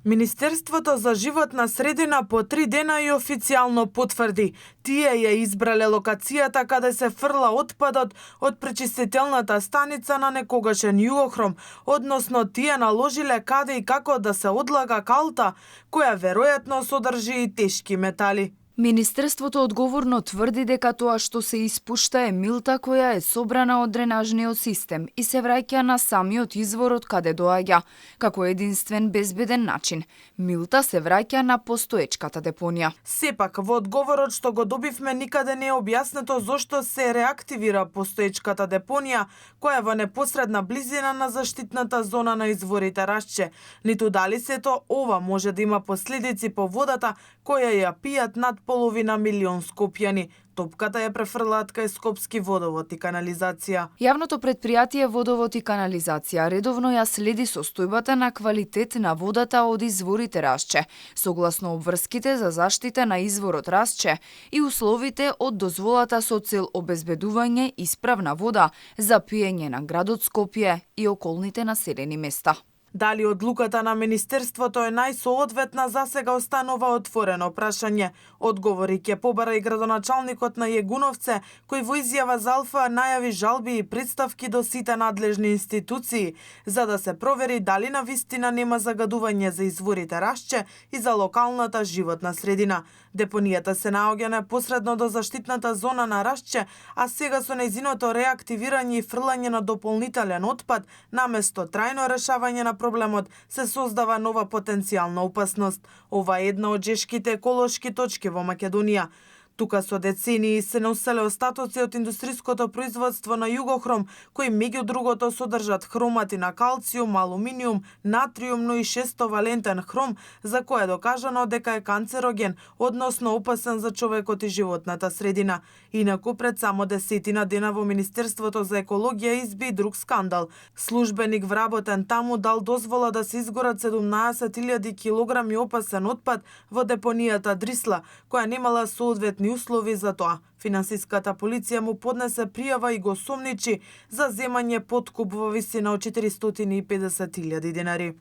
Министерството за животна средина по 3 дена и официјално потврди. Тие ја избрале локацијата каде се фрла отпадот од пречистителната станица на некогашен Југохром, односно тие наложиле каде и како да се одлага калта, која веројатно содржи и тешки метали. Министерството одговорно тврди дека тоа што се испушта е милта која е собрана од дренажниот систем и се враќа на самиот извор од каде доаѓа, како единствен безбеден начин. Милта се враќа на постоечката депонија. Сепак, во одговорот што го добивме никаде не е објаснето зошто се реактивира постоечката депонија, која е во непосредна близина на заштитната зона на изворите Рашче, ниту дали сето ова може да има последици по водата која ја пијат над половина милион скопјани. Топката ја префрлаат кај Скопски водовод и канализација. Јавното претпријатие Водовод и канализација редовно ја следи состојбата на квалитет на водата од изворите Рашче, согласно обврските за заштита на изворот Рашче и условите од дозволата со цел обезбедување исправна вода за пиење на градот Скопје и околните населени места. Дали одлуката на Министерството е најсоодветна, засега останува отворено прашање. Одговори ќе побара и градоначалникот на Јегуновце, кој во изјава за Алфа најави жалби и представки до сите надлежни институции, за да се провери дали навистина нема загадување за изворите Рашче и за локалната животна средина. Депонијата се наоѓа непосредно до заштитната зона на Рашче, а сега со нејзиното реактивирање и фрлање на дополнителен отпад, наместо трајно решавање на проблемот, се создава нова потенцијална опасност. Ова е една од жешките еколошки точки во Македонија. Тука со децении се носеле остатоци од индустриското производство на Југохром, кои меѓу другото содржат хромати на калциум, алуминиум, натриум, но и 6-валентен хром, за кој е докажано дека е канцероген, односно опасен за човекот и животната средина. Инаку пред само 10 дена во Министерството за екологија изби друг скандал. Службеник вработен таму дал дозвола да се изгорат 17.000 килограми опасен отпад во депонијата Дрисла, која немала соодветни услови за тоа. Финансиската полиција му поднесе пријава и го сомничи за земање подкуп во висина од 450.000 денари.